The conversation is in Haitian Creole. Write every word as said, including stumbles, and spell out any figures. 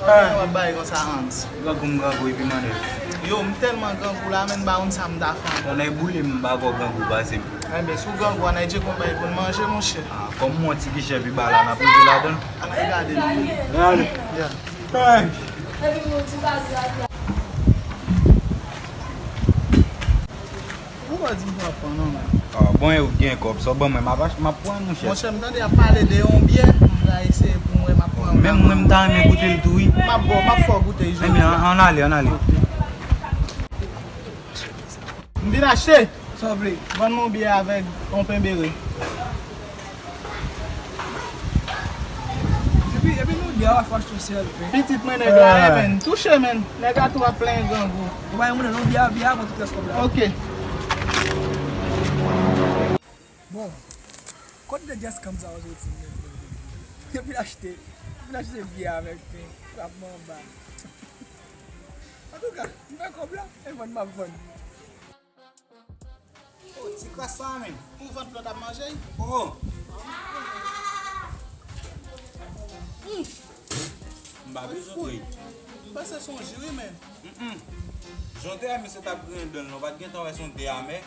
Kòman w ap bay konsa, Hans? Grangou m grangou epi mannèv. Yo, m tèlman grangou la, menm ba yon sa m ta fè ankò. Yon nèg boule m, m pa kwè grangou pase m. Enben, si w grangou, ann al tcheke yon bagay pou n manje, monchè. Ah, kòm m wè yon ti kichè pi ba la, n ap rive ladan l. Ann al gade non. Gade. Yeah. Hey. Ou pa di m pa pran non, men. Ah, bon, e ou gen kòb, sa w ban mwen, m ap ach-, m ap pran, monchè. Monchè, m tande y ap pale de yon byè, m ta eseye pou m wè m ap pran. Menm mwen, m ta renmen goute l tou, wi. M ap ba w, m ap fè w goute l jodi a. Enben, ann ale, ann ale. M vin achte. Sa w vle? Vann mwen yon byè avèk yon pen bere. Epi, epi nou di a w ap achte yon sèl pen. Pitit mwen nèg la, eh, men. Touche, men. Nèg la tou ap plenyen grangou. Ou pa gen moun nan byè, byè a pran tout rès kòb la. Ok. Bon, kot de djès kanm sa yo soti menm? Yo fin achte, yo fin achte byè avèk pen, frap mwen anba. Antouka, m fè kòb la, e vann m ap vann. Oh, ti kras sa menm. Pou vant lòt ap manje? Oh. Mm. M pa bezwen kwè. M panse se yon ji wi, men. Mm-mm. Jan w te wè misye t ap griyen dan l, non, w pa t gentan wè se yon de amè?